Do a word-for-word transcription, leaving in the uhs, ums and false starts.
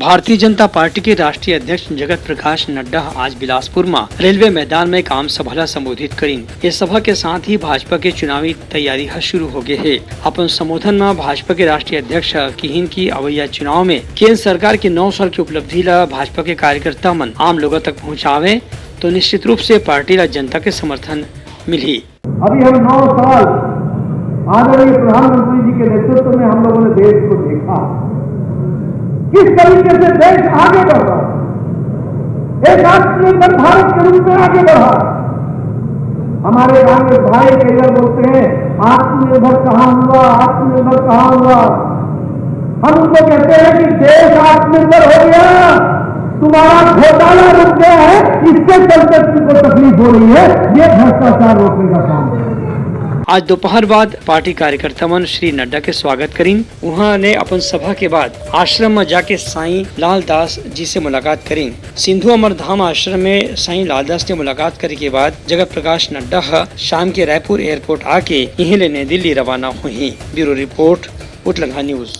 Bharatiya Janata party के राष्ट्रीय अध्यक्ष जगत प्रकाश नड्डा आज बिलासपुर म रेलवे मैदान म एक आम सभा ल संबोधित करिन। ये सभा के साथ ही भाजपा के चुनावी तैयारी ह शुरू हो गे हे। अपन संबोधन म भाजपा के राष्ट्रीय अध्यक्ष ह किहिन कि अवइया चुनाव म केंद्र सरकार के नौ साल के उपलब्धि ल भाजपा के कार्यकर्ता मन आम लोगों तक पहुंचावे, तो निश्चित रूप से पार्टी ल जनता के समर्थन मिलही। अभी हम नौ साल आदरणीय प्रधानमंत्री जी के नेतृत्व में हम लोगों ने देश को देखा, किस तरीके से देश आगे बढ़ रहा है, एक आत्मनिर्भर भारत के रूप में आगे बढ़ा। हमारे कांग्रेस भाई कई बार बोलते हैं, "आत्मनिर्भर कहाँ हुआ, आत्मनिर्भर कहाँ हुआ?" हम उनको कहते हैं कि देश आत्मनिर्भर हो गया, तुम्हारा घोटाला रुक गया है, इसके चलते तुमको तकलीफ हो रही है, ये भ्रष्टाचार रोकने का काम है। आज दोपहर बाद पार्टी कार्यकर्ता मन श्री नड्डा के स्वागत करिन। उहाँ ने अपन सभा के बाद आश्रम म जाके साईं लालदास जी से मुलाकात करिन। सिंधु अमर धाम आश्रम में साईं लालदास ने मुलाकात करे के बाद जगत प्रकाश नड्डा ह शाम के रायपुर एयरपोर्ट आके इहीं ले नई दिल्ली रवाना होही। ब्यूरो रिपोर्ट, उतलंघा न्यूज।